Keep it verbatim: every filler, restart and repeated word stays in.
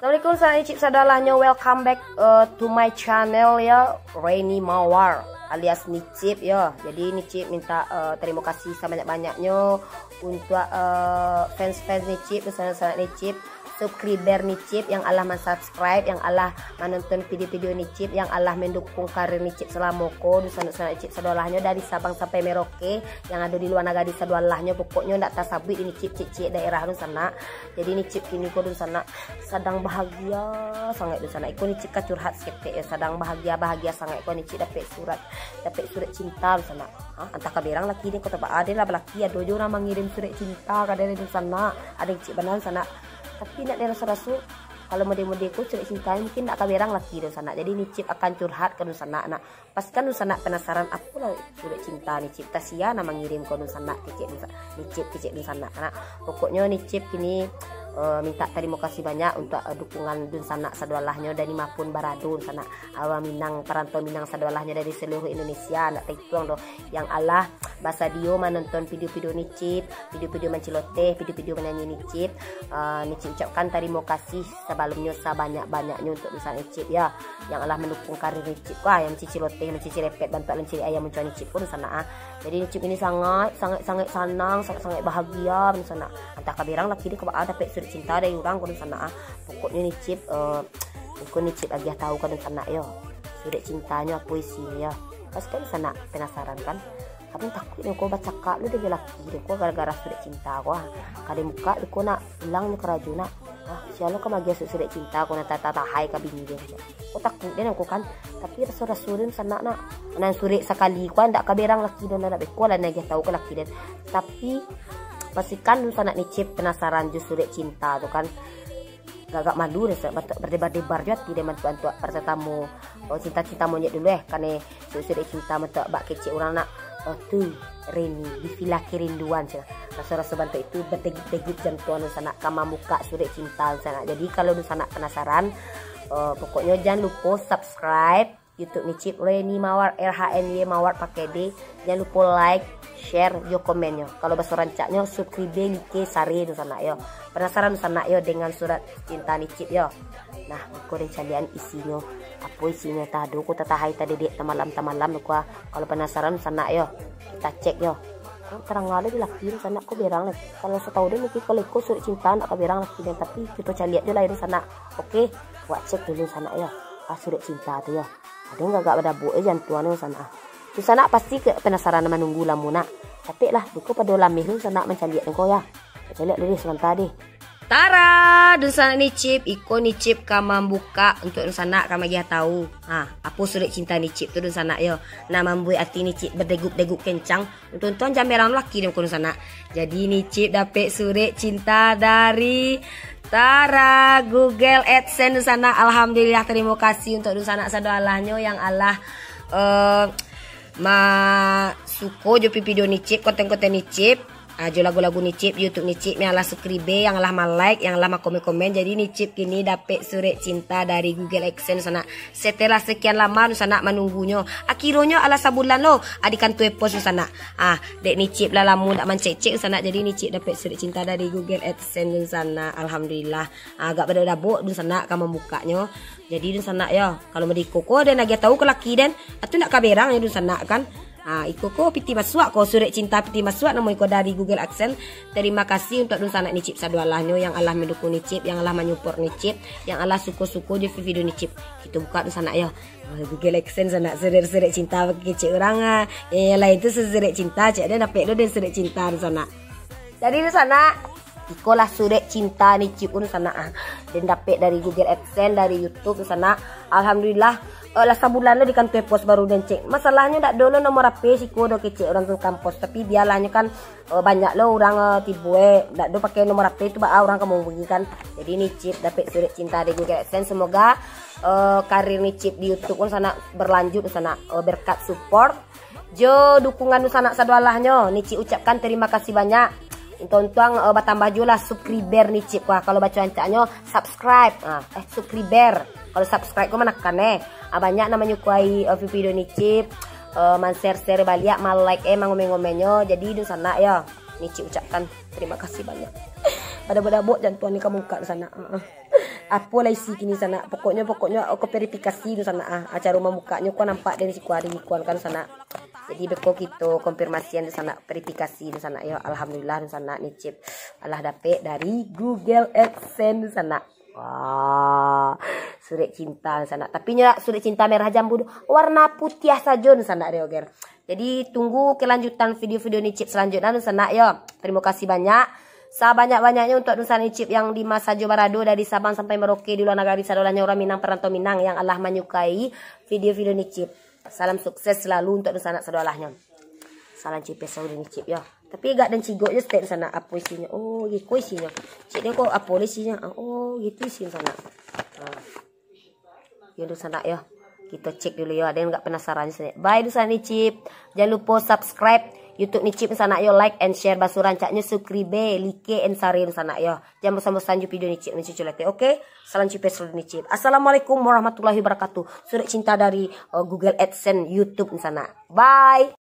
Assalamualaikum, sanak Nicip sadolahnyo. Welcome back uh, to my channel ya, Reni Mawar alias Nicip ya. Jadi Nicip minta uh, terima kasih sebanyak-banyaknyo untuk uh, fans-fans Nicip, sanak-sanak Nicip, subscriber Nicip yang alah mensubscribe, yang alah menonton video-video Nicip, yang alah mendukung karir Nicip selama ko, sanak-sanak Nicip sadolahnyo dari Sabang sampai Merauke, yang ado di luar nagari sadolahnyo, pokoknyo ndak tasabuik di Nicip ciek-ciek daerah tu sanak. Jadi Nicip kini ko dunsanak sadang bahagia sangaik dunsanak. Iko Nicip ka curhat saketek ya, sadang bahagia-bahagia sangaik ko Nicip dapek surat, dapek surat cinta dunsanak. Ha, antah ka berang laki den ko, tabaa den lah balaki, ado jo urang mangirim surat cinta ka den dunsanak. Ado Nicip bana dunsanak. Tapi nak den raso-raso, kalau mode-mode ko surat cinta mungkin ndak ka berang laki dunsanak. Jadi Nicip akan curhat ka dunsanak nak. Pastikan dunsanak penasaran, apolah surat cinta Nicip, sia nan mangirim ko dunsanak, kecek dunsa-, Nicip, kecek dunsanak. Nah, pokoknyo Nicip kini uh, minta terima kasih banyak untuk uh, dukungan dunsanak sadolahnyo dari manapun barado dunsanak. Awak Minang, perantau Minang sadolahnyo dari seluruh Indonesia, ndak terhitung doh, yang alah basadio menonton video-video Nicip, video-video manciloteh, video-video manyanyi Nicip. Uh, Nicip ucapkan terima kasih sebelumnya sebanyak-banyaknya untuk dunsanak Nicip ya, yang alah mendukung karir Nicip. Wah, yang manciciloteh, mancicirepet, bantuak mancari ayam muncuang Nicip pun sanak ah. Jadi Nicip ini sangat, sangat, sangat sanang, sangat, sangat bahagia sanak. Antah ka berang laki den ko baa dapek surat cinta dari urang ko sanak ah. Pokoknyo Nicip, uh, iko Nicip agiah tahu ka sanak yo, surat cintanyo apo isinyo yo. Pasti kan sanak penasaran kan? Tapi takuik den ko bacakak lu dengan laki den ko gara-gara surat cinta ko ah. Ka den buka den ko nak pulang nyo karajo nak. Ah, sia lo ka magiah surat cinta ko nak tatahai ka bini den ko. Ko takuik den ko kan. Tapi raso-raso den sanak nak. Nan surat sakali ko ndak ka berang laki den nak beko lah nagiah tahu ka laki den. Tapi pastikan dunsanak Nicip penasaran jo surat cinta tu kan. Agak malu den sanak, bantuak berdebar-debar jo ati den bantuak-bantuak pertamo. Oh, cinta-cinta monyet dulu eh, kane surat-surat cinta bantuak bak kecek urang nak. Oh, tu Reni di Villa Kerinduan sanak. Raso-raso bantuak itu berdegup-degup jantuang dunsanak ka mambukak surat cinta dunsanak. Jadi kalau dunsanak penasaran, uh, pokoknyo jan lupo subscribe YouTube Nicip Reni Mawar, R H N Y Mawar pakai D. Jan lupo like, share, jo komennyo. Kalau baso rancaknyo subscribe, like, share dunsanak yo. Penasaran dunsanak yo dengan surat cinta Nicip yo. Nah, beko den caliakan isinyo. Apo isinyo tadi ko tatahai tadedek tamalam-tamalam ko ah. Kalau penasaran sanak yo, kita cek yo. Ko tarang galo di laki den sanak ko berang lai. Kalau satahu den mungkin kalau iko surat cinta ndak ka berang laki den, tapi kito caliak jo lah yo sanak. Oke, wak cek dulu sanak yo. Ah, surat cinta tu yo. Ado nggak agak badabok eh jantuang tu sanak ah. Tu sanak pasti ke penasaran manunggu lamo nak. Capek lah, beko pado lameh tu sanak mancaliak ko ya. Caliak dulu deh sabanta deh. Tara, dunsanak Nicip, iko Nicip ka mambukak untuk dunsanak ka magiah tahu. Ha, apo surat cinta Nicip tu dunsanak yo. Nak mambuek ati Nicip berdegup-degup kencang. Untuang-untuang jan berang laki den ko dunsanak. Jadi Nicip dapek surat cinta dari Tara Google AdSense dunsanak. Alhamdulillah, terima kasih untuk dunsanak sadolahnyo yang alah eh, ma suko jo video Nicip, konten-konten Nicip. Ah, jo lagu-lagu Nicip, YouTube Nicip yang alah subscribe, yang alah ma-like, yang alah ma-komen-komen. Jadi Nicip kini dapek surat cinta dari Google AdSense sanak. Setelah sekian lama sanak manunggunyo, akhironyo alah sabulan lo, ah, di kantua pos sanak. Ah, dek Nicip lah lamo dak mancek-cek sanak. Jadi Nicip dapek surat cinta dari Google AdSense sanak. Alhamdulillah. Ah, agak badabok-dabok dunsanak ka mambukaknyo. Jadi dunsanak yo, kalau mode iko ko den agiah tahu ka laki den, atu ndak ka berang yo dunsanak kan. Ah, iko ko pitih masuak ko, surat cinta pitih masuak namo iko dari Google AdSense. Terima kasih untuk dunsanak Nicip sadolahnyo yang alah mendukung Nicip, yang alah manyupport Nicip, yang alah suko-suko jo video Nicip. Kito buka dunsanak yo. Oh, Google AdSense sanak, surat-surat cinta kecek urang ah. Eh, yang lain tu surat cinta, cek den dapek lo den surat cinta dunsanak. Jadi dunsanak, ikolah surat cinta Nicip dunsanak ah. Den dapek dari Google AdSense, dari YouTube dunsanak. Alhamdulillah, eh, lah sabulan lo di kantua pos baru den cek. Masalahnyo dak ado lo nomor H P siko do kecek urang tu kampus. Tapi bialah nyo kan, eh, banyak lo urang, eh, tibo eh dak ado pakai nomor H P tu baa urang ka mahubungi kan. Jadi Nicip dapek surat cinta dari Google AdSense. Semoga eh, karir Nicip di YouTube pun sanak berlanjut sanak, eh, berkat support jo dukungan dunsanak sadolahnyo. Nicip ucapkan terima kasih banyak. Untuang-untuang eh, batambah juo lah subscriber Nicip. Wah, kalau baco rancaknyo subscribe. Ah, eh, subscriber. Kalau subscribe ko manakan eh. Ah, banyak nan manyukai eh, video Nicip. Eh, man-share-share baliak, ma-like eh, mangomen-ngomennyo. Jadi dunsanak yo, Nicip ucapkan terima kasih banyak. Badabok-dabok jantuang ni ka mambukak sanak. Ah, ah. Apo lah isi kini sanak. Pokoknyo, pokoknyo, ko verifikasi tu sanak ah. Caro mambukaknyo ko nampak dari siko ari ikuan kan sanak. Jadi beko kito konfirmasian tu sanak, verifikasi tu sanak yo. Alhamdulillah tu sanak, Nicip alah dapek dari Google AdSense tu sanak. Wah, surek cinta tu sanak. Tapi nyo surek cinta merah jambu tu, warna putiah sajo tu sanak, Rioger. Jadi tunggu kelanjutan video-video Nicip selanjutnya tu sanak yo. Terima kasih banyak. Sabanyak-banyaknyo untuk dunsanak Nicip yang di ma sajo barado dari Sabang sampai Merauke di luar nagari sadolahnyo, urang Minang, perantau Minang yang alah manyukai video-video Nicip. Salam sukses selalu untuk dunsanak sadolahnyo. Salam cipe sauri Nicip yo. Tapi agak den cigok je stek sanak apo isinyo. Oh, iko isinyo. Cik dia kok apo lah isinyo? Ah, oh, gitu isinyo sanak. Ah. Yo dunsanak yo. Kito cek dulu yo, ado yang agak penasaran sanak. Bye dunsanak Nicip. Jangan lupo subscribe YouTube Nicip sanak yo, like and share, baso rancaknyo subscribe, like and share sanak yo. Jangan bosan-bosan jo video Nicip mencucul ate. Oke, salam cipe sauri Nicip. Assalamualaikum warahmatullahi wabarakatuh. Surek cinta dari uh, Google AdSense YouTube sanak. Bye.